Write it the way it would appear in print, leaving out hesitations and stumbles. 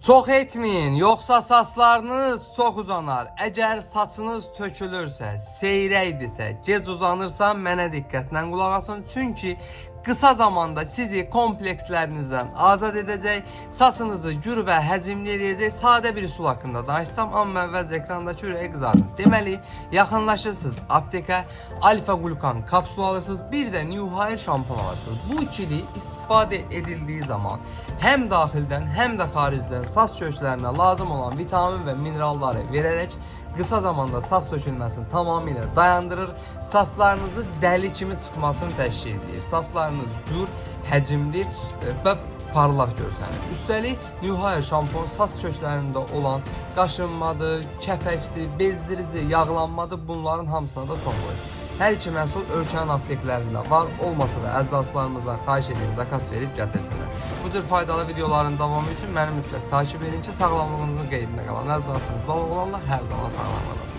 Çox etməyin, yoxsa saçlarınız çox uzanar. Əgər saçınız tökülürsə, seyrəkdirsə, gec uzanırsa mənə diqqətlə qulaq asın. Çünki qısa zamanda sizi komplekslərinizdən azad edəcək, saçınızı gür və həcmli eləyəcək sadə bir üsul haqqında danışsam, amma əvvəlcə ekrandakı ürəyi qızardım. Deməli, yaxınlaşırsınız aptekə, alfa glukan kapsul alırsınız, bir də New Hair şampun alırsınız. Bu ikili istifadə edildiyi zaman həm daxildən, həm də xaricdən saç köklərinə lazım olan vitamin və mineralları verərək qısa zamanda saç tökülməsini tamamilə dayandırır, saçlarınızı dəli kimi çıxmasını təşkil edir. Saçlarınız gür, həcmli və parlaq görsənir. Üstəlik New Hair şampun saç köklərində olan qaşınmadır, kəpəkdir, bezdirici, yağlanmadır, bunların hamısına da son qoyur. Hər iki məhsul ölkənin apteklərində var, olmasa da əczaçılarımızdan xahiş edin, zakas verib gətirsinlər. Bu cür faydalı videoların davamı üçün məni mütləq takip edin ki, sağlamlığınızın qeydində qalan əczaçınız Bal oğlanla hər zaman sağlam qalasınız.